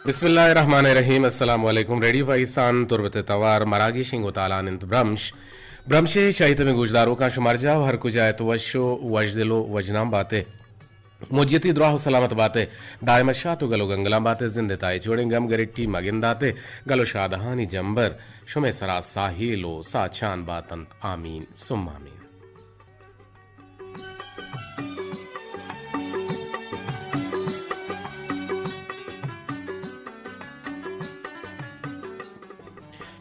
بسم اللہ الرحمن الرحیم۔ السلام علیکم۔ ریڈیو پاکستان تربت ءِ توار مراگش انگو تالان انت برمش۔ برمش ءِ شاہی تمیں گوشداروکاں شمارجاہ ہر کجا ات وش و وشدل و وژنام باتے۔ موجیتی دراہ و سلامت باتے۔ دائم شات و گل و گنگلام باتے۔ زند تائی چوڑیں گم گریٹی مگنداتے۔ گل و شادہانی جمبر شمے سرا ساہیل و ساچان باتنت۔ آمین ثم آمین۔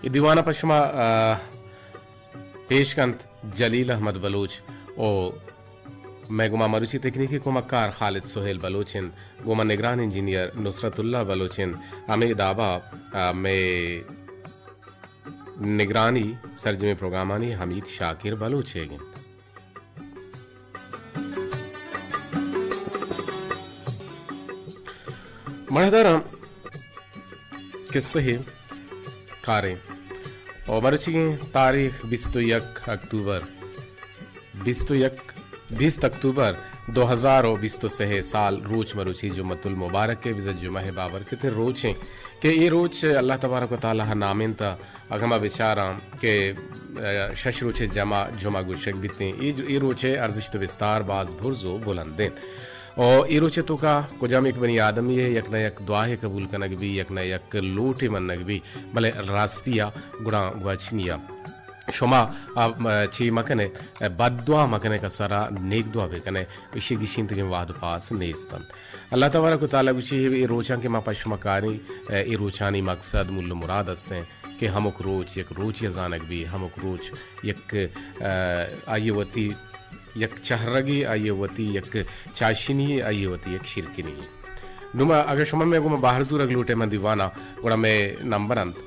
اے دیوان ءَ پہ شما، آ، پیش کنت جلیل احمد بلوچ و مئے گوما مروچی تکنیکی کمکار خالد سہیل بلوچ انت، گوما نگران انجینئر نصرت اللہ بلوچ انت، ہمے دابا، آ، مئے نگرانی سرجمیں پروگرامانی حمید شاکر بلوچ ئیگ انت۔ مڑداراں کسہ ءَ کاریں۔ و مروچیگیں تاریخ بیست و یک اکتوبر، بیست و یک، بیست اکتوبر دو ہزار و بیست و سہ سال، روچ مروچی جمعۃ المبارک ءِ، بزاں جمعہ ءِ بابرکتیں روچیں کہ اے روچ اللہ تبارک و تعالی ءِ نامینت۔ اگاں ما بچاراں کہ، ءَ، شش روچ ءِ جمع جمعہ گوشگ بیتیں، اے، اے روچ ءِ ارزشت و بستار باز برز و بلند انت۔ و اے روچ ءِ توکا کجام یک بنی آدمی ءِ یک نہ یک دعائے قبول کنگ بی، یک نہ یک لوٹے منگ بی، بلے راستی ءَ گڑا گواچنی ءَ شما، آ، م-، چی مکنے، بد دعا مکنے، کسرا نیک دعا بکنے، ایشی گشینتگیں وہد و پاس نیست انت۔ اللہ تبارک و تعالی گوشی، اے روچاں کہ ما پہ شما کاری، اے روچانی مقصد، مول و مراد استیں کہ ہمک روچ یک روچے زانگ بی، ہمک روچ یک، آ، آئی وتی یک چہرگے، آئی وتی یک چاشنی، آئی وتی یک شیرکنی۔ نوں ما اگہ شما مئے گوما بہر زورگ لوٹے من دیوانا، گڑا مئے نمبر انت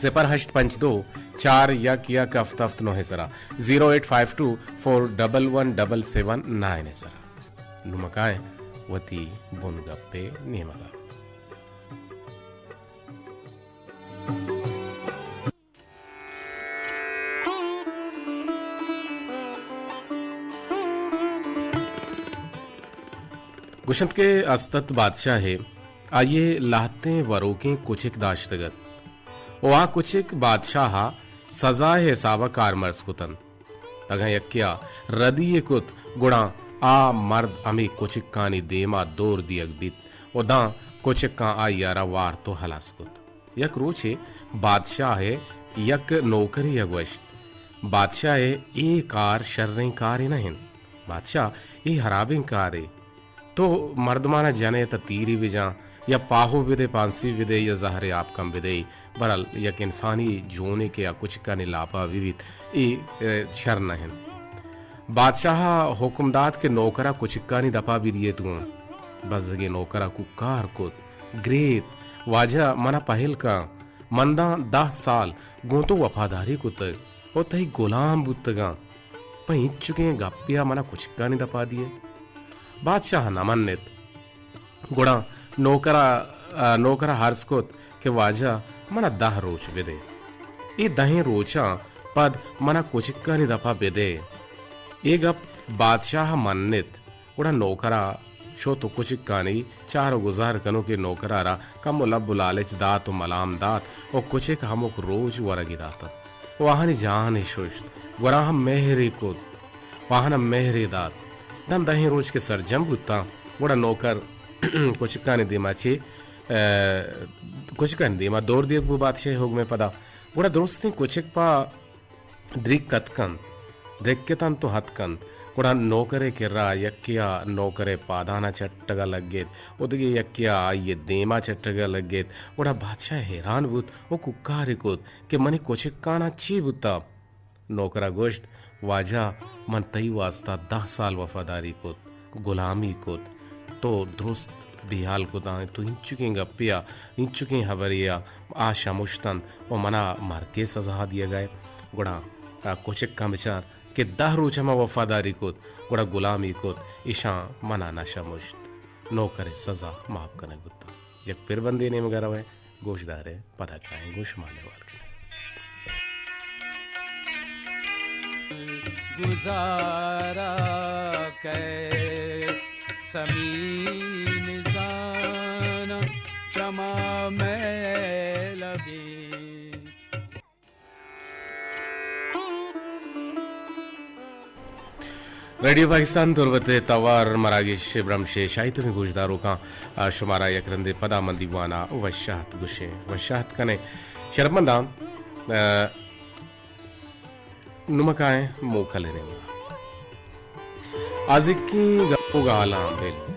صفر ہشت پنچ دو چار یک یک ہفت ہفت نو ءِ سرا، zero eight five two four double one double seven nine ءِ سرا۔ نوں ما کائیں وتی بن گپے نیمگا۔ گوشنت کہ استت بادشاہے، آئیے لہتیں وروکیں کچک داشتگ ات۔ و آ کچک بادشاہ ءَ سزا ءِ حساب ءَ کارمرز کت انت۔ اگاں یکے ءَ ردی یے کت، گڑا آ مرد ہمے کچکانی دیم ءَ دور دیگ بیت و داں کچکاں آئی ءَ را وارت و ہلاس کت۔ یک روچے بادشاہ ءِ یک نوکرے ءَ گوشت، بادشاہ ءِ اے کار شریں کارے نہ انت۔ بادشاہ، اے ہرابیں کارے۔ تو مردمانا جنے تہ تیری بجاں، یا پاہو بدے، پانسی بدے، یا زہرے آپ کم بدے، بہرحال یک انسانی جونے کہ آ کچکانی لاپا بہ بیت، اے، اے، شر نہ انت۔ بادشاہ ءَ حکم دات کہ نوکرا کچکانی دپا بدیت گوں۔ بزگیں نوکرا کوکار کت، گریت، واجہ منا پہل کن، من داں دہ سال گوں تو وفاداری کتگ و تئی گلام بوتگاں۔ پہ اینچکیں گپے ءَ منا کچکانی دپا دیئے؟ بادشاہ نہ منت۔ گڑا نوکرا، آ، نوکرا عرض کت کہ واجہ، منا دہ روچ بدے۔ اے دہیں روچاں پد منا کچکانی دپا بدے۔ اے گپ بادشاہ منت۔ گڑا نوکرا شت و کچکانی چار و گزار کنوکیں نوکرا را کمو لب و لالچ دات و ملام دات و کچک ہمک روچ ورگی دات و آہانی جانے ششت، گورا ہم مہرے کت و آہانا مہرے دات۔ داں دہیں روچ کہ سرجم بوتاں، گڑا نوکر کچکانی دیما چے، ء، کچکانی دیما دور دیگ بو بادشاہی حکمے پدا۔ گڑا درستیں کچک پہ دریک اتکنت، درکتنت و اتکنت۔ گڑا نوکرے کرا یکے ء نوکرے پادانا چٹگا لگت و دگہ یکے ء آئی دیما چٹگا لگت۔ گڑا بادشاہ حیران بوت و کوکارے کت کہ منی کچکاناں چی بوتا؟ نوکرا گوشت، واجہ، من تئی واسطہ دہ سال وفاداری کت، گلامی کت، تو درست بیہال کتاں، تو اینچکیں گپے ء، اینچکیں ہبرے ء آ شمشتنت و منا مرگے سزا دیگائے۔ گڑا آ کچکاں بچار کہ دہ روچ ہما وفاداری کت، گڑا گلامی کت، ایشاں منا نہ شمشت۔ نوکر ء سزا معاف کنگ بوتاں۔ یک پربندے نیمگا رویں۔ گوشداریں، پدا کائیں گوں شمئے احوال کنیں۔ گزارا کئے سمین زاناں۔ ہما میل بی۔ ریڈیو پاکستان تربت ءِ توار مراگش برمش ءِ شاہی تمیں گوشداروکاں، آ، شمارا یک رندے پدا من دیوان ءَ وش آہت گوشیں، وش آہت کنیں۔ شرپمنداں، آ، نمکائیں موکل ءِ نیمگا۔ آزکیں گپ ءُ گالاں بل۔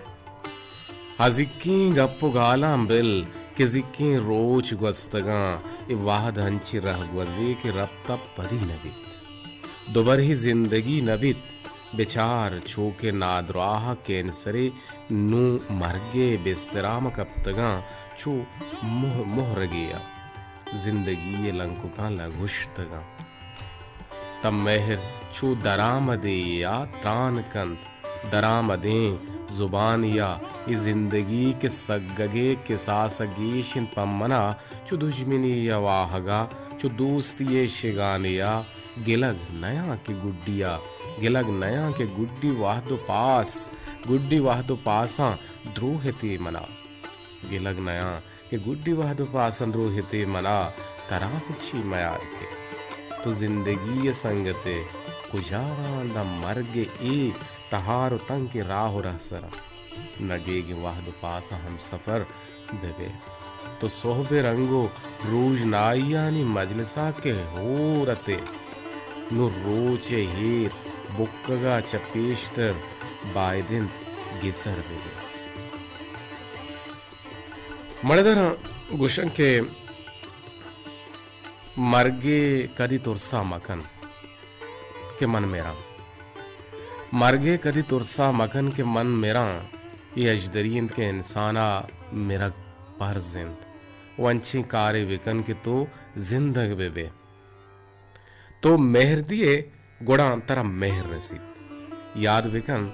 آزکیں گپ ءُ گالاں بل کہ زکیں روچ گوستگاں، اے وہد انچیں رہگوزے کہ رپت ءَ پدی نہ بیت۔ دوبرہی زندگی نہ بیت۔ بچار چو کہ نادراہ ءَ کینسرے نوں مرگ ءِ بسترا مہ کپتگاں، چو مہ-، مہرگے ءَ زندگی ءِ لنککاں لگوشتگاں۔ تاں مہر چو درآمدے ءَ تران کنت، درآمدیں زبانے ءَ اے زندگی کہ سگگے کساس ءَ گیش انت پہ من ءَ، چو دژمنی ءِ واہگ ءَ، چو دوستی ءِ شگانے ءَ گلگ نیاں کہ گڈی ءَ، گلگ نیاں کہ گڈی وہد ءُ پاس، گڈی وہد ءُ پاساں دروہ اتے من ءَ۔ گلگ نیاں کہ گڈی وہد ءُ پاساں دروہ اتے من ءَ، ترا ہچی میار کہ تو زندگی ءِ سنگت ئے، کجا آں داں مرگ ءِ اے تہار ءُ تنکیں راہ ءُ رہسر ءَ۔ نگیگیں وہد ءُ پاساں ہمسفر بہ بئے۔ تو سہب ءِ رنگ ءُ روژنائیانی مجلس ءَ کہ ہور اتے، نوں روچ ءِ ہیر بکگ ءَ چہ پیشتر باید انت گسر بہ بئے۔ مڑداراں گوشن کہ مرگ ءِ کدی ترسا مکن کہ من مراں۔ مرگ ءِ کدی ترسا مکن کہ من مراں۔ اے اژدری انت کہ انسان ءَ مرگ پرز انت ءُ انچیں کارے بکن کہ تو زندگ بہ بئے۔ تو مہر دیئے، گڑا ترا مہر رسیت۔ یاد بکن،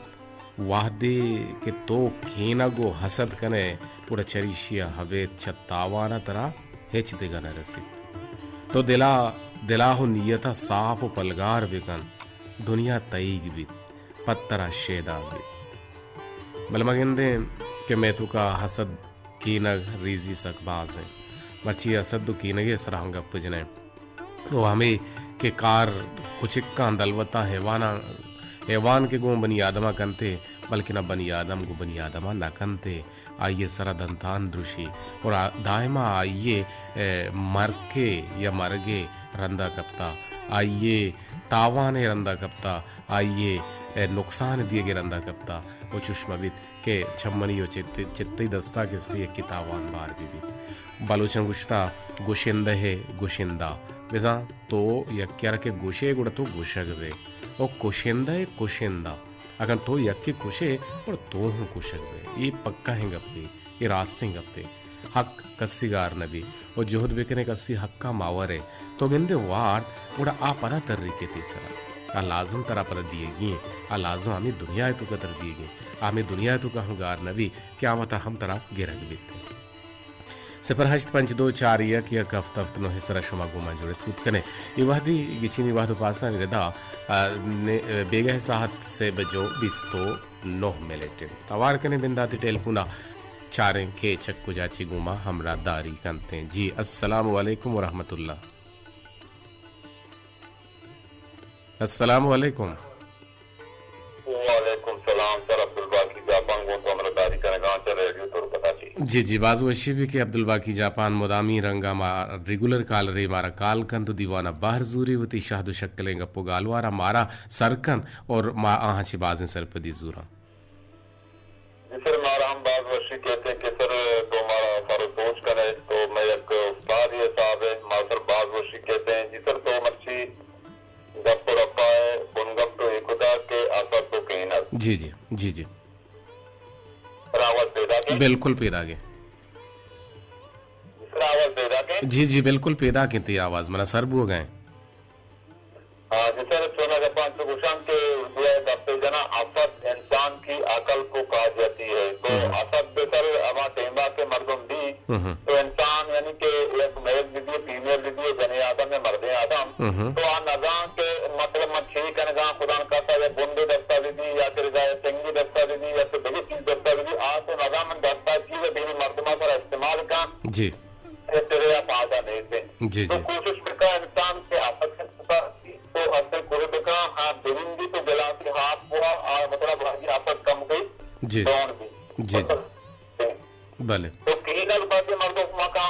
وہدے کہ تو کینگ ءُ حسد کنئے، گڑا چریشی ءَ ابید چہ تاوان ءَ ترا ہچ دگہ نہ رسیت۔ تو دلا، دلا ءُ نیت ءَ ساپ ءُ پلگار بکن، دنیا تئیگ بیت، پد ترا شیدا بیت۔ بلے ما گندیں کہ مئے توکا حسد، کینگ، ریزی سک باز انت۔ مرچی حسد ءُ کینگ ءِ سرا ہم گپ جنیں۔ ءُ ہمے کہ کار کچکاں، دلوتاں، حیواناں، حیوان کہ گوں بنی آدم ءَ کنت ئے، بلکنا بنی آدم گوں بنی آدم ءَ نہ کنت ئے، آئی ءِ سرا دنتان درشی اور آ-، دائما آئی ءِ، اے، مرک ءِ یا مرگ ءِ رندا کپتا، آئی ءِ تاوان ءِ رندا کپتا، آئی ءِ، اے، نقصان دیگ ءِ رندا کپتا۔ ءُ چوش مہ بیت کہ چمنی ءُ چت-، چتئی دستا کسے یکے تاوان بار بہ بیت۔ بلوچاں گوشتا، گشندہ ءِ گشندہ۔ بزاں تو یکے ءَ را کہ گشئے گڑا تو گشگ بئے۔ ءُ کشندہ ءِ کشندہ۔ اگن تو یکے کشئے گڑا تو ہوں کشگ بئے۔ اے پکاہیں گپے، اے راستیں گپے۔ حق کسی گار نہ بی۔ ءُ جہد بکنے کسی حقا مہ ورے۔ تو گندے وارت گڑا آ پدا تری کیت تئی سرا۔ آ لازم ترا پدا دیگی انت۔ آ لازم ہمے دنیا ءِ توکا ترا دیگی انت۔ آ ہمے دنیا ءِ توکا ہم گار نہ بی کہ آ وتا ہم ترا گرگ بیت۔ صفر ہشت پنچ دو چار یک یک ہفت ہفت نو ءِ سرا شما گوں ما جڑت کت کنے۔ اے وہدی گچینی وہد ءُ پاسانی ردا، آ، نے-، بیگہ ساعت سے بجو بیست ءُ نو منٹ انت۔ توار کنے بنداتی ٹیلیفون ءَ، چاریں کئے چہ کجا چہ گوں ما ہمراہ داری کنت انت۔ جی، السلام علیکم ورحمۃ اللہ۔ السلام علیکم۔ وعلیکم سلام سر، عبدالباقی جاپان گوں تو ہمراہ داری کنگا چہ ریڈیو تربت ءَ چہ۔ جی جی، باز وشی بی کہ عبدالباقی جاپان مدامی رنگا ما ریگولر کالرے مارا کال کنت ءُ دیوان ءَ بہر زوری، وتی شہد ءُ شکلیں گپ ءُ گالوار ءَ مارا سر کنت اور ما آہاں چہ بازیں سرپدی زوراں۔ جی سر، مارا ہم باز وشی کیت کہ سر تو مارا سر ءُ سوج کنئے، تو مئے یک استادے حساب ئے، ما سر باز وشی کیت۔ جی سر، تو مرچی گپ ءُ رپا ءِ بنگپ تو اے کتا کہ حسد ءُ کینگ۔ جی جی، جی جی۔ سر آواز پیداک ایں؟ بالکل پیداک ایں۔ جی سر، آواز پیداک ایں؟ جی جی، بالکل پیداک ایں، تئی آواز منا سر بوگ ءَ ایں۔ ہاں، جی سر، چونا گپاں چو گوشاں کہ اردو ءَ گپے جناں، حسد انسان کی عقل کو کھا جاتی ہے۔ تو ہم۔ حسد بہ سر ہما ٹیما کہ مردم بی، ہم۔ تو انسان یعنی کہ یک میل بہ بی، فیمیل بہ بی، جنیں آدم یا مردیں آدم، ہم۔ تو آ نزان کہ مطلب من چے کنگاں، خدا نخواستہ یا بندے دستا بہ بی، یا کہ رضا یا سنگی دستا بہ بی، یا کہ دگہ چیز دستا بہ بی، آ تو نزان من دستا چیز بینی مردما سر استعمال کن، جی۔ تیرے یا پادا نیتے۔ جی، تو جی۔ کوشش بکا انسان کہ حسد کرتا تو اسے کر بکا، ہاں، بنندی تو گلاس کے ہاتھ ہوا، آ، مطلب، حاجی حسد کم گئی، جی۔ ڈون بھی۔ جی، جی۔ بلے۔ تو کینگ باتیں مردم مکا،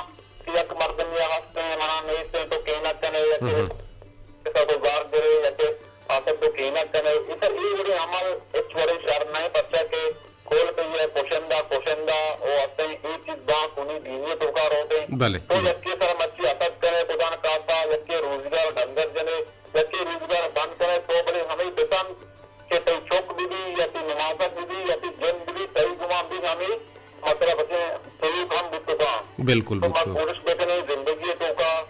یک مردم یا ہستے، منا نیتے، تو کینگ کنے، یا ہم، کہ ہم۔ تو گار کرے، یا کہ آسر تو کینگ کنے، اسر ای وڑی عمل ہچ وڑی شر نہ، پرچا کہ کول کئی ہے، کشندہ، کشندہ، او ہستیں ای چیز باں کنی دینی توکا روتے۔ بلے۔ تو یکے سر مچی حسد کنے، خدا نہ کاسا، یکے روزگار ڈنگر جنے، یکے روزگار بند کنے، تو بلے ہمیں بسن کہ تئی چک بی بی، یا تئی نمازک بی بی، یا تئی جند بی بی، تئی گمان بی ہمیں مطلب اسے سلوک ہم بوتگاں۔ بالکل، تو ما بالکل۔ کوشش بکنے زندگی توکا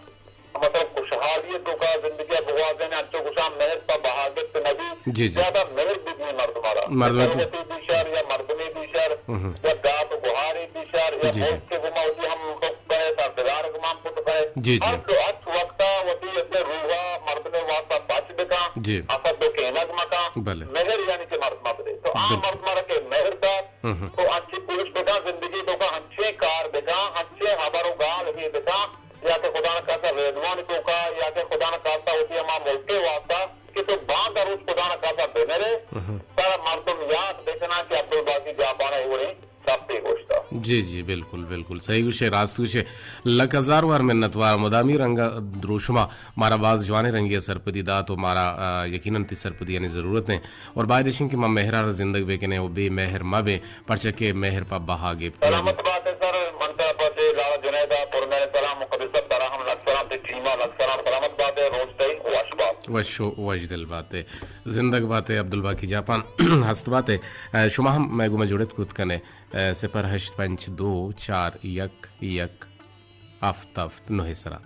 مطلب خوشحالی توکا زندگی بگوازین، انچو گوشاں مہر پہ بہا گپت نبی، جی، جی۔ زیادہ مہر بدی مردم را۔ مردم تو سنگتی بیشار یا مردمی بیشار ہم۔ یا گات و گوہاری بیشار یا جی، جی۔ ملک کے گما ہوتی ہم حق کرے، سردگار گمان کت کرے۔ جی، جی۔ ہر دو ہر وقتا وتی اپنے روحا مردم واسطہ بچ بکا، جی۔ حسد و کینگ مکا، بلے۔ مہر یعنی کہ مردم بدے۔ تو آ بل- مردم را کہ مہر دات، ہم۔ تو انچی کوشش بکا زندگی توکا انچیں کار بکا، انچیں خبر و گال بھی بکا، یا کہ خدا نہ خاصا ریڈیوانی توکا، یا کہ خدا نہ خاصا ہوتی ہما ملک کے واسطہ کہ تو باند روچ خدا نہ خاصا بمرے، ہم۔ ترا مردم یاد بکنا کہ عبدالباقی جاپان ء اے وڑیں گپے گوشتا۔ جی، جی، بالکل، بالکل۔ صحیح گوشے، راست گوشے۔ لک ہزار وار منت وار، مدامی رنگا دروشما مارا باز جوانیں رنگے سرپدی دات و مارا، آ، یقیناً تی سرپدیانی ضرورت ہیں۔ اور باید اشیں کہ ما مہرا را زندگ بکنیں و بے مہر مہ بیں۔ پرچا کہ مہر پہ بہا گپت نبی۔ سلامت بات ئے سر، من طرف ء چہ لالا جنید ء پر مہر سلام، مقدس صاحب ترا ہم لک سلام، تئی ٹیم ء لک سلام، سلامت بات ئے، روچ تئی وش بات۔ وش و وش دل بات ئے، زندگ بات ئے عبدالباقی جاپان، ہست بات ئے۔ ء، شما ہم مئے گوما جڑت کت کن ئے، ء، صفر ہشت پنچ دو چار یک یک ہفت ہفت نہ ء سرا۔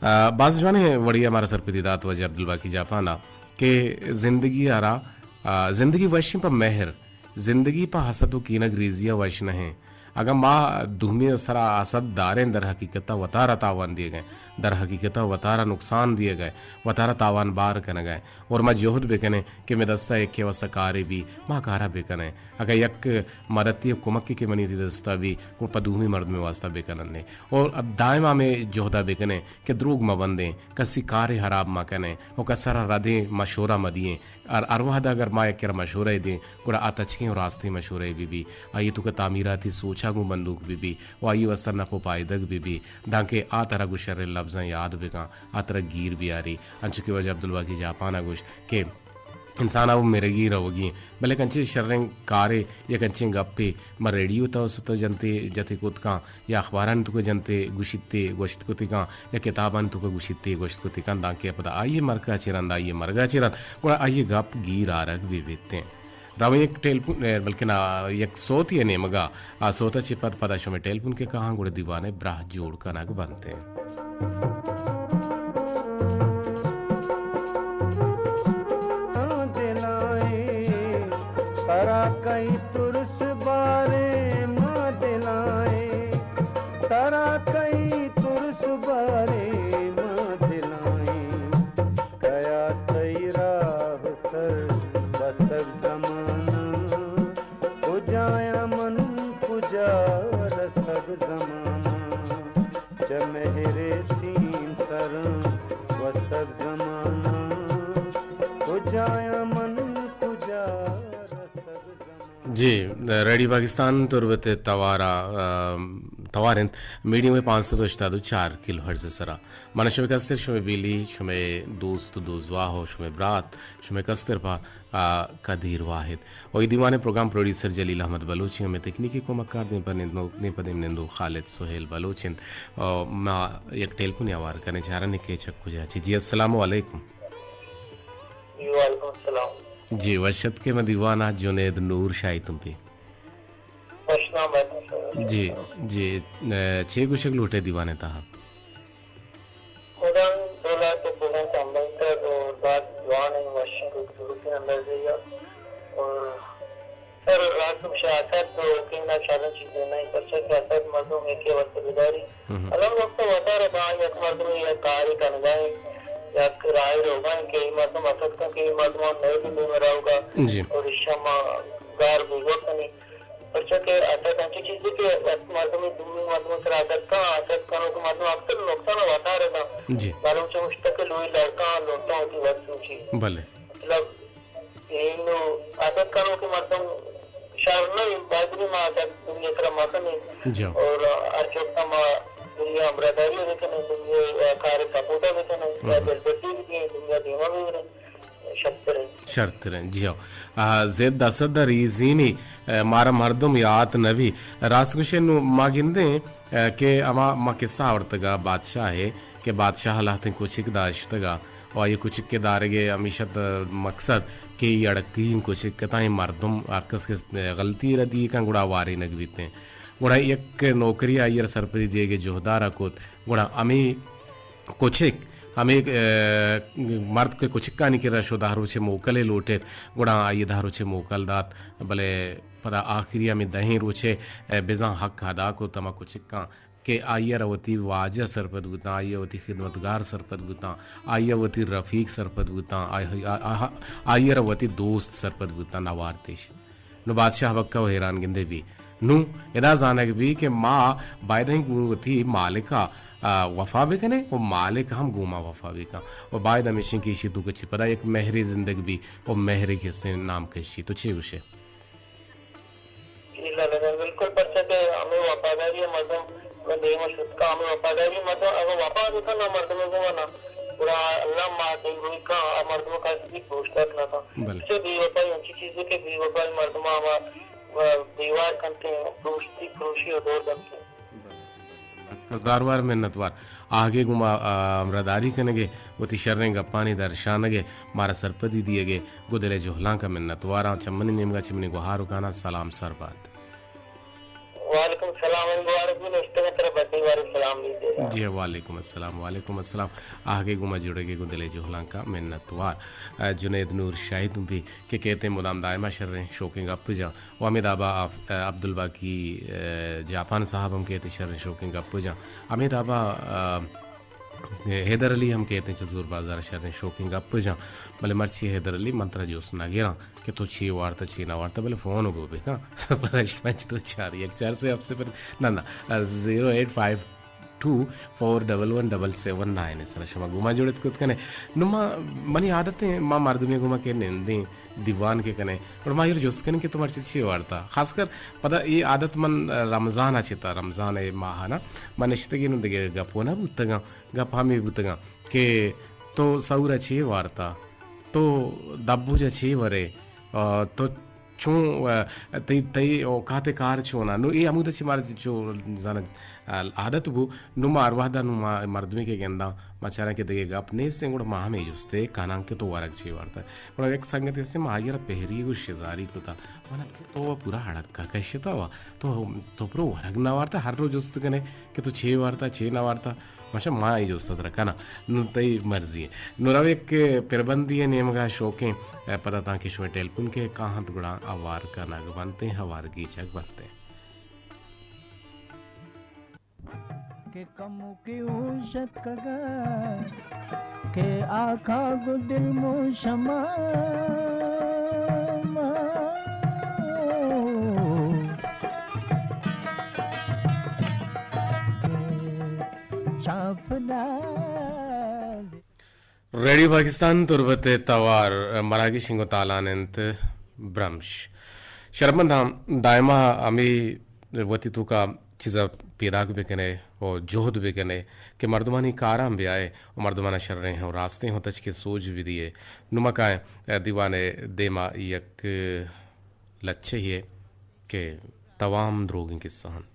ء، باز جوانیں وڑی ء مارا سرپدی دات واجہ عبدالباقی جاپان ء کہ زندگی ء را، ء، زندگی وشیں پہ مہر، زندگی پہ حسد و کینگ ریزی ء وش نہ ایں۔ اگاں ما دومی ء سرا حسد داریں، در حقیقت ء وتارا تاوان دیگ ء، در حقیقت ء وتارا نقصان دیگ ء، وتارا تاوان بار کنگ ء، اور ما جہد بکنیں کہ مئے دست ء یکے واسطہ کارے بی، ما کارا بکنیں۔ اگاں یک مدتی ء کمکے کہ منی وتی دست ء بی، گڑا پہ دومی مردمے واسطہ بکنیں۔ اور دائم ہمے جہد ء بکنیں کہ دروگ مہ بندیں، کسی کارے حراب مہ کنیں و کس ء را ردیں مشورہ مہ دییں۔ ہر، ہر وہد ء اگر ما یکے را مشورہ دیں، گڑا آ تچکیں و راستیں مشورہ بہ بی، آئی توکا تعمیراتی سوچا گوں بندوک بہ بی و آئی واسطہ نپ و پائدگ بہ بی، دانکہ آ ترا گوں شریں لبزاں یاد بکاں، آ ترا گیر بیاری۔ انچو کہ واجہ عبدالباقی جاپان ء گوشت کہ انسان ء وَ مرگی روگی انت، بلے یک انچیں شریں کارے، یک انچیں گپے ما ریڈیو توسط ء جنتے جتے کت کاں یا اخبارانی توکا جنتے گوشیتے گوشت کت کاں یا کتابانی توکا گوشیتے گوشت کت کاں، دانکہ پدا آئی ء مرگ ء چہ رند، آئی ء مرگ ء چہ رند گڑا آئی ء گپ گیر آرگ بہ بیتیں۔ رویں یک ٹیلیفون، ء، بلکنا یک سوتے ء نیمگ ء، آ سوت ء چہ پد پدا شمئے ٹیلیفون کہ کاہاں گڑا دیوان ء براہ جوڑ کنگ بنت۔ دلائیں ترا کئی ترس بارے ما دلائیں، ترا کئی ترس بارے ما دلائیں، کیا تئی راہ سر بستگ زمانہ، کجایاں من کجا رستگ زمانہ، چہ مہرے سیم سراں گوستگ زمانہ، کجایاں من کجا رستگ زمانہ۔ جی، ریڈیو پاکستان تربت توارا، ام، توار انت، میڈیم ویو پانچ سد و ہشتاد و چار کلو ہرٹز سرا۔ من شمئے کستر، شمئے بیلی، شمئے دوست و دوزواہ و شمئے برات، شمئے کستر پہ، آ، قدیر واحد۔ و اے دیوان ء پروگرام پروڈیوسر جلیل احمد بلوچ انت، ہمے تکنیکی کمکار دیم پہ نندوک، دیم پہ دیم نندوک خالد سہیل بلوچ انت۔ و ما یک ٹیلیفونے ہوار کنیں، چاریں کہ چہ کجا چہ۔ جی، السلام علیکم۔ جی، وعلیکم السلام۔ جی، وش اتک ئے مئے دیوان ء جنید نور شاہی تمپی۔ وش نام بات۔ جی، جی، ء، چے گوشگ لوٹ ئے دیوان ء تہا؟ خدا ڈولا تو پروگرام سنبھالتا تو بات جوان ہے، وش ہے، خوبصورت اندازے یا۔ اور سر، راست گوشے، حسد تو یقین نہ شریں چیزے نہ، پرچا کہ حسد مردم یکے واسطہ بداری۔ ہم۔ الان وقت وتارا با یک مردم یا کاری کنگائیں، یا کرائے روگائیں کہ اے مردم حسد کن کہ اے مردم نئے بھی دیم روگا۔ جی۔ اور ایشاں ما گار بزرگ کنی۔ پرچا کہ حسد انچیں چیزے کہ وت مردم دومی مردم سرا حسد کن، حسد کنوک مردم اکثر نقصان ء وتارا داں۔ جی۔ معلوم چہ گوشتگ کہ لوئی لڑکاں لوٹاں وتی وت سوچی۔ بلے۔ مطلب، اے نو حسد کنوک مردم شر نہ، باید نی ما حسد دنیا سرا مکنیں۔ جی۔ اور ہر چوکا ما دنیا برادری بکنیں، دنیا کار سپورٹ بکنیں، ہم۔ دلبڈی بدیں، دنیا دیما ببریں۔ شرتر انت۔ شرتر انت، جی ہو۔ آ، زید اسد ء ریزینی، آ، مارا مردم یات نہ بی۔ راست گوشے نو ما گندیں، آ، کہ ہما ما قصہ آورتگا بادشاہ ہے کہ بادشاہ لہتیں کچک داشتگا و آئی کچک کے دارگے ہمیشہ مقصد کہ ای اڑکی کچک کتاں، مردم ہر کس کے غلطی را دی کن گڑا وارینگ بیتیں۔ گڑا یک نوکری آئی را سرپدی دیگے جہدارا کت۔ گڑا ہمیں کچک، ہمیں، آ، مرد کے کچکانی کرا شو دہ روچے موکلے لوٹیت، گڑا آئی دہ روچے موکل دات، بلے پدا آخری ہمیں دہیں روچے، آ، بزاں حق ادا کت ہما کچکاں کہ آئی را وتی واجہ سرپد بوتاں، آئی وتی خدمتگار سرپد بوتاں، آئی وتی رفیق سرپد بوتاں، آئی، آ، آ، آئی را وتی دوست سرپد بوتاں، نوارتش۔ نو بادشاہ بکہ و حیران گندے بی۔ نو ادا زانگ بی کہ ما بایدیں گوں وتی مالکا، آ، وفا بکنیں و مالک ہم گوں ما وفا بکن۔ و باید ہمیشیں کہ ایشی دو کچی پدا یک مہرے زندگ بی و مہرے کسیں نام کشی۔ تو چی گوشے؟ جی لالا جان، بالکل، پرچہ کہ ہمیں وفاداری مردم دیما شتکا، ہمیں وفاداری مردم اگر وفا بکن نہ مردم گوما نہ، گڑا اللہ ما دلگوئی کا، آ مردم کا اصلی پروشتک نہ کا۔ بلے۔ چہ بے وفائی انچی چیزے کہ بے وفائی مردم ہما و دیوار کنتے، پروشتی، پروشی و دور دنتے۔ ہزار وار منت وار۔ آہگے گوں ما، آ، ہمراہداری کنگے، وتی شریں گپانی درشانگے، مارا سرپدی دیگے، گوں دلے جہلانکا منت واراں۔ چہ منی نیمگا چہ منی گوہار و کاناں سلام سر بات۔ وعلیکم السلام، انگوار بھی نشتگا ترا بدی واری سلام دیتے۔ جی، وعلیکم السلام، وعلیکم السلام۔ آہگے گوں ما جڑگے گوں دلے جہلانکا منت وار۔ آ، جنید نور شاہد بھی کہ کہتے مدام دائما شریں شوقیں گپ جاں۔ و ہمے دابا آف-، آ، عبدالباقی، آ، جاپان صاحب ہم کہتے شریں شوقیں گپ جاں۔ ہمے دابا، آ، حیدر علی ہم کہتے چہ زور بازار شریں شوقیں گپ جاں۔ بلے مرچی حیدر علی من ترا جوست نہ گراں کہ تو چی وارتا چی نہ وارتا، بلے فون گو بکن۔ صفر ہشت پنچ دو چار یک چار سے ہفت صفر، نہ، نہ، آ، zero eight five two four double one double seven nine سرا شما گوما جوڑت کت کنے۔ نو ما، منی عادت ہے، ما مردمی گوما کہ نندیں دیوان کے کنے، اور ما ایر جست کنے کہ تو مرچی چی وارتا۔ خاص کر پدا یہ عادت من رمضان چتا، رمضان ماہ نا، من نشتگی نو دگہ گپ و نہ بوتگاں، گپ ہمیں بوتگاں کہ تو سورا چی وارتا، تو دبوجا چی ورے، آ، تو چون، آ، تئی، تئی اوقات کار چونا؟ نو اے ہمودا چہ مارا چو زانگ، آ، عادت بو۔ نو ما ہر وہدا نو ما مردمی کہ گنداں، ما چاراں کہ دگہ گپ نیست، گڑا ما ہمے جستے کناں کہ تو ورگ چے وارتا۔ گڑا یک سنگتے ہستے، ما آئی را پہری گو شزاری کتا۔ منا تو پورا ہڑکا کشتا وا۔ تو، تو پرو ورگ نہ وارتا، ہر روز جست کنے کہ تو چے وارتا، چے نہ وارتا۔ ماشا ما اے جوست ترا کناں، نوں تئی مرضی ایں۔ نوں رو یک پربندی ء نیمگا شوکیں، ء پدا تانکہ شمئے ٹیلیفون کہ کاہنت گڑا ہوار کنگ بنتیں، ہوار گیچگ بنتیں۔ کہ کموکی ہوش اتکگ کہ آکھاں گوں دل موں شما چاپ نہ۔ ریڈیو پاکستان تربت ء توار مراگش انگو تالان انت برمش۔ شرمنداں دائما ہمے وتی توکا چیزا پیداک بکنے و جہد بکنے کہ مردمانی کاراں بیائے و مردمانا شریں و راستیں و تچکے سوج بدیے۔ نمکائیں دیوان دیما یک لچہ یے کہ توام دروگیں قصہ انت۔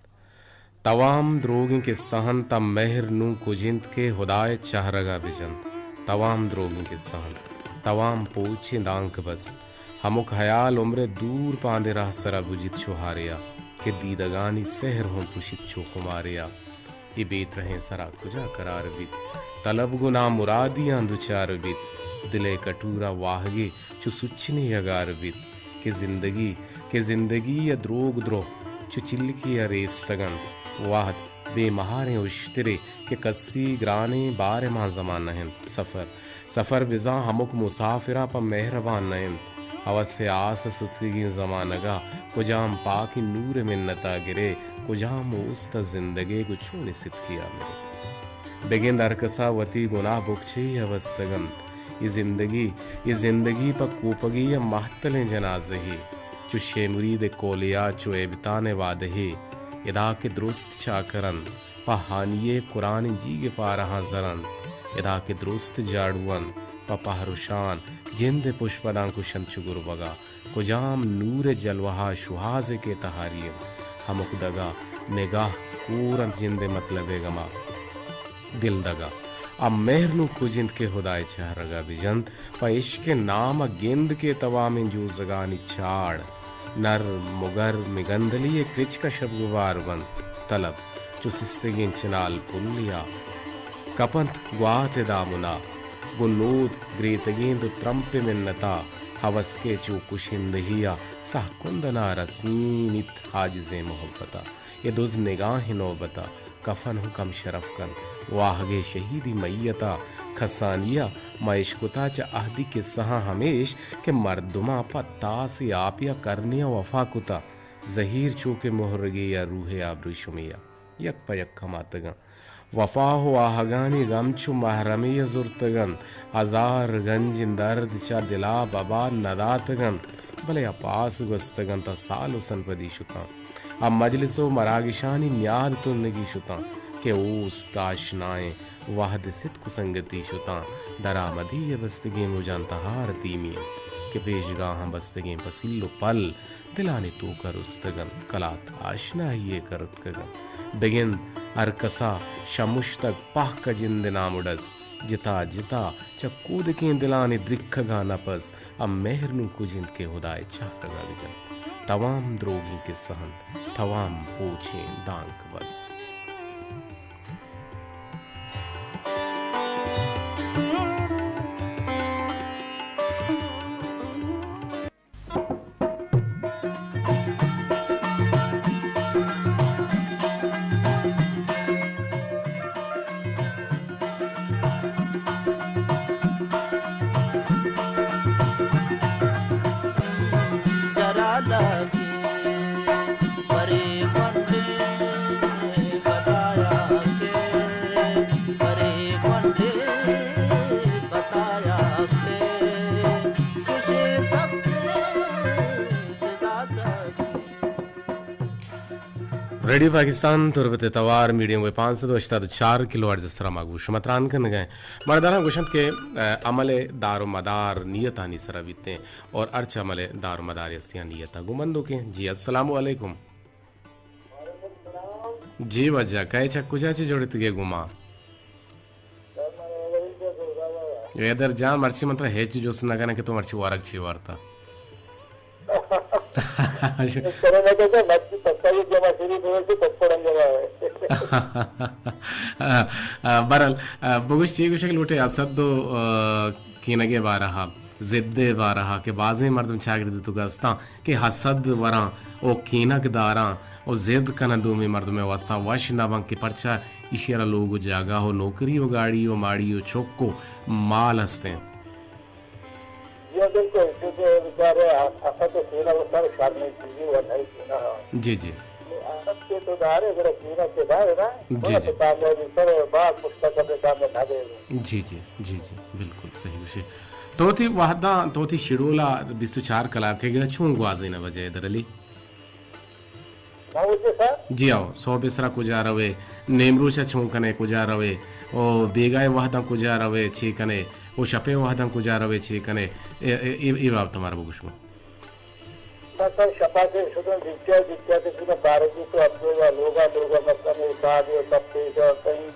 توام دروگیں قصہ انت، تا مہر نوں کج انت کہ ہدائے چہرگا بجنت۔ توام دروگیں قصہ انت۔ توام پوچیں دانک بس۔ ہمک ہیال عمرے دور پاندے راہ سرا بجیت شوہاریا کہ دیدگانی سحر ہوں پشیت چو خماریا۔ اے بے ترہیں سرا کجا قرار بیت؟ طلب گوں نامرادیاں دچار بیت۔ دل ء کٹورا واہگے چو سچنی یگار بیت کہ زندگی، کہ زندگی ء دروگ درو چو چلکی ء ریستگ انت۔ وہد بے مہاریں اشترے کہ کسی گرانیں بار ء مانزمان نہ انت۔ سفر، سفر بزاں ہمک مسافرا پہ مہربان نہ انت۔ ہوس ءِ آس ءَ ستکگیں زمانگ ءَ کجام پاکیں نور ءِ منت ءَ گرے، کجام اوست ءَ زندگے گوں چونیں ستکے ءَ مرے۔ بگند ہرکس ءَ وتی گناہ بکچہی ءَ بستگ انت۔ اے زندگی، اے زندگی پہ کوپگے ءِ مہتلیں جنازہے۔ چو شے مرید ءِ کولے ءَ چو ایبتان ءِ وعدہے۔ ادا کہ درست چاکر انت، پہ ہانی ءِ قرآنیں جیگ ءِ پارہاں زر انت۔ ادا کہ درست جاڑو انت، پہ پہر و شان جند ءِ پشپداں کشنت چو گربگ ءَ۔ کجام نور ءِ جلوہ ءَ شوہازے کہ تہاری انت۔ ہمک دگ ءَ نگاہ کور انت جند ءِ مطلب ءِ گم ءَ۔ دل دگ ءَ آ مہر نوں کج انت کہ ہدا ءِ چہرگ ءَ بجنت۔ پہ عشق ءِ نام ءَ گند کہ توامیں جوزگانی چاڑ، نر مگر مگندلی ءِ کرچک ءَ شبگوار بنت۔ طلب چو سستگیں چنال پلے ءَ کپنت گوات ءِ دامن ءَ۔ گوں نود گریتگیں دو ترمپ ءِ منت ءَ، ہوس کہ چو کشندہی ءَ سہکند ءَ نارسینیت عاجزیں محبت ءَ۔ اے دز نگاہیں نوبت ءَ کفن ہوں کم شرف کنت۔ واہگ ءِ شہیدی میت ءَ کسانی ءَ ما اشکتا چہ عہدی کسہاں ہمیش کہ مردماں پہ تاسے آپے ءَ کرنے ءَ وفا کتا۔ زہیر چو کہ مہرگے یا روح ءِ آبروشمے ءَ یک پہ یک کماتگاں۔ وفا و واہگانی غم چو محرمے ءَ زرتگ انت۔ ہزار گنجیں درد چہ دل ءَ ببا نداتگ انت، بلے آ پاس گوستگ انت، آ سال و سنپدی شتاں۔ آ مجلس و مراگشانی نیاد تنگی شتاں کہ اوست آشنائیں وہد ستک و سنگتی شتاں۔ درآمدی ءِ بستگیں مجاں تہار تیمی انت کہ پیشگاہاں بستگیں پسیل و پل دلانی توک ءَ رستگ انت، کلات آشنائی ءِ کرتکگ انت۔ بگند ہر کس ءَ شمشتگ پہک ءَ جند ءِ نام و ڈس، جتا جتا چہ کودکیں دلانی درکگ ءَ نپس، ءُ مہر نوں کج انت کہ ہدا ءِ چارگ ءَ بجنت۔ توام دروگیں کسہ انت، توام پوچیں دانک بس۔ ریڈیو پاکستان تربت ءِ توار میڈیم ویو پانچ سد و ہشتاد و چار کلو ہرٹز ءِ سرا ما گوں شما تران کنگ ءَ ایں۔ مرداراں گوشنت کہ، ءَ، عمل ءِ دار و مدار نیتانی سرا بیت ایں اور ہرچ عمل ءِ دار و مدار ہستیاں نیت ءَ گوں بندوک ایں۔ جی، السلام علیکم۔ جی واجہ، کئے چہ کجا چہ جوڑتگے گوں ما؟ حیدر جان، مرچی من ترا ہچ جست نہ کناں کہ تو مرچی ورگ چی وارتا۔ بہرحال، بگوش چی گوشگ لوٹے اسد و، آ، کینگ ءِ بارہ ءَ، ضد ءِ بارہ ءَ کہ بازیں مردم چاگرد تو گستاں کہ حسد وراں و کینگ داراں و ضد کناں دومی مردم ءِ واسطہ وش نہ باں کہ پرچا ایشی ءَ را لوگ و جاگہ و نوکری و گاڑی و ماڑی و چک و مال ہستیں۔ جی ہاں، بالکل، چونکہ بیچارے حسد و کینہ و سر شرمیں چیزی و نہیں کینہ۔ جی، جی۔ حسد کے تو دارے، اگر کینہ کے دارے نا، جی، تو جی۔ کامیابی سر باز مستقبل کامیاب نہ دے۔ جی، جی، جی، جی، بالکل صحیح گوشے۔ تو وتی وہداں، تو وتی شیڈول ءَ بیست و چار کلاکے گا چون گوازینا واجہ حیدر علی؟ جی ہو، سہب ءِ سرا کجا روے، نیمروچ ءَ چون کنے کجا روے، او بیگاہ ءِ وہداں کجا روے، چے کنے، او شپ ءِ وہداں کجا روے، چے کنے، اے، اے، اے، اے بابت ءَ مارا بگوش گوں۔ من سر شپا کہ شتوں ڈیوٹی ءَ، ڈیوٹی ءَ کہ شتوں کارگی تو اپنے لوگا، لوگا مثلاً اے ساعت ءَ سب پیش اور کہیں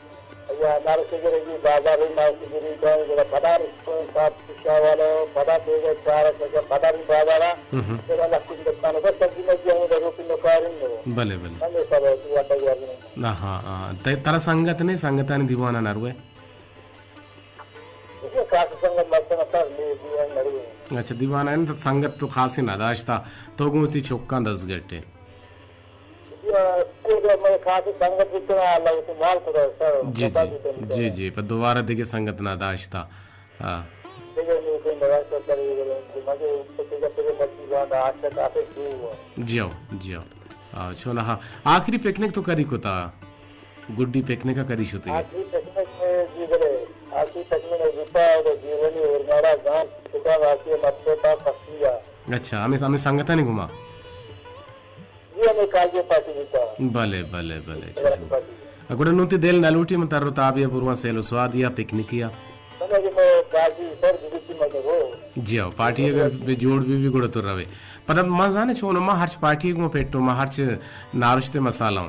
یا نارسیگرگی بازار، نارسیگری دان گڑا پدا رسپون صاحب شاہ والا پدا بیگا چار کجا پدا بھی بازارا۔ ہم۔ گڑا لکن دکان بس سبزی مجی ہمیں لگو پنو کارن نو۔ بلے، بلے۔ ہمیں سب ہے، تو واٹا گیا بھی نہیں۔ ہاں، ہاں، ہاں۔ تے ترا سنگت نے، سنگتانی دیوانا نہ روے؟ یہ خاص سنگت مستن سر، میں دیوان نہ روے۔ اچھا، دیوانا ہے نا، تو سنگت تو خاصی نہ داشتا، تو گوں تی چکاں دزگٹے۔ جی، جی، پہ دوبارہ دگہ سنگت نہ داشتا۔ ہاں۔ جی ہو، جی ہو۔ آ، چون ہا، آخری پکنک تو کدی کتا؟ گڈی پکنک ءَ کدی شتگے؟ آخری پکنک میں جی بلے، آخری پکنک میں جتا ہے تو جیونی اور مارا گاں کتا واقعی مت کو تا پکیا۔ اچھا، ہمیں، ہمیں سنگتانی گما؟ جی، ہمیں کاجی پارٹی جتا۔ بلے، بلے، بلے، چشو۔ پارٹی۔ گڑا نوں تئی دل نہ لوٹی من تر و تابی ءَ برواں سیل و سوادی ءَ پکنکی ءَ؟ بلے، جی، میں کاجی سر جی میں ہو۔ جی ہو، پارٹی اگر بے جوڑ بی بی گڑا تو روے۔ پدا ما زانے چون ما ہرچ پارٹی گوں پیٹو ما ہرچ نارشتے مسالہ ہوں۔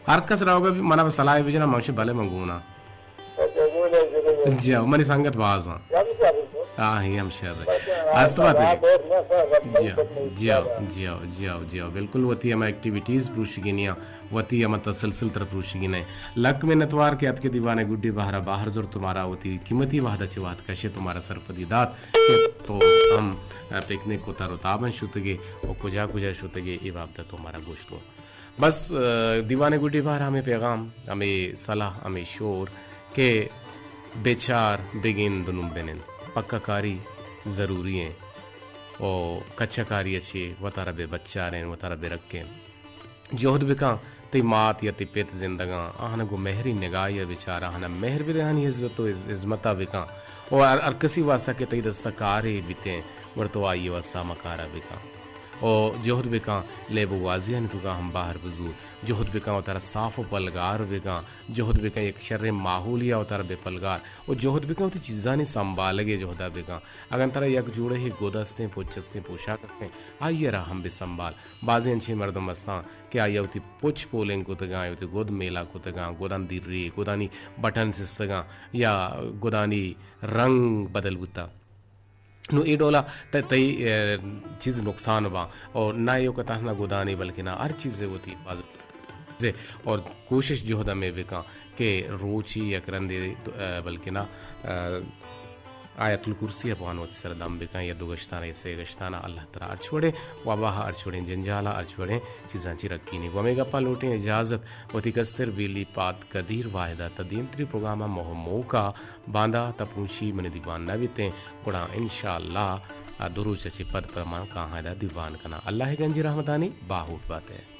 ہر کس روگا بی منا بہ صلاح بجنا، من گوشی بلے من گونا۔ جی ہو، منی سنگت باز ہاں۔ ہاں، ہی ہم شر ہے۔ است بات ہے۔ جی ہو، جی ہو، جی ہو، جی ہو، بالکل وتی ہم ایکٹیویٹیز پروشگینیاں، وتی ہم تسلسل تر پروشگینے۔ لک منتوار کہ اتکے دیوان گڈی بہرا باہر زرت، تمہارا وتی قیمتی وہدا چہ وہد کشے، تمہارا سرپدی دات کہ تو ہم پکنک و تر و تابن شتگے و کجا کجا شتگے، اے بابت تو مارا گوشت کن۔ بس، آ، دیوان گڈی بہر ہمے پیغام، ہمے صلاح، ہمے شور کہ بچار، بگند، نوں بنند۔ پکا کاری ضروری ہیں۔ او کچا کاری اچے وتارا بے بچاریں، وتارا بے رکیں۔ جہد بکن، تئی مات یا تئی پت زندگاں، آہاں گوں مہری نگاہی ءَ بچار، آہاں مہر بدے، آہانی عزت و عز-، عظمت ءَ بکن۔ او ہر، ہر کسی واسطہ کہ تئی دستا کارے بیتیں، گڑا تو آئی واسطہ ہما کارا بکن۔ او جہد بکن، لیب و گوازیانی توکا ہم بہر بزور۔ جہد بکن و ترا صاف و پلگار بکن۔ جہد بکن یک شریں ماحولی ءَ و ترا بہ پلگار۔ او جہد بکن وتی چیزانی سنبھالگ ءِ جہدا بکن۔ اگن ترا یک جوڑے گد استیں، پچ استیں، پوشاک استیں، آئی ءَ را ہم بہ سنبھال۔ بازیں انچیں مردم استاں کہ آئی ءَ وتی پچ پولنگ کتگاں، وتی گد میلا کتگاں، گداں دیری، گدانی بٹن سستگاں یا گدانی رنگ بدل بوتا۔ نو اے ڈولا ت-، تئی، اے، چیز نقصان باں۔ اور نہ ایوک تہنا گدانی بلکنا ہر چیز وتی حفاظت اور کوشش جہد ہمے بکن کہ روچی یک رندے، اے، بلکنا، اے، آیت الکرسی ءَ بوان وتی سر دم بکن یا دو گشتانا یا سے گشتانا، اللہ ترا ہرچ وڑیں وبا ءَ، ہرچ وڑیں جنجال ءَ، ہرچ وڑیں چیزاں چی رکینی۔ گوں ہمے گپا لوٹیں اجازت، وتی کستر بیلی پاد قدیر واحد ءَ تا دیمتری پروگرام ءَ موہ موکا باندا تا پونشی منی دیوان نہ بیتیں، گڑا انشاءاللہ دو روچ ءَ چہ پد پہ من کاہاں ادا دیوان کناں۔ اللہ ءِ گنجی رحمتانی باہوٹ بات ئے۔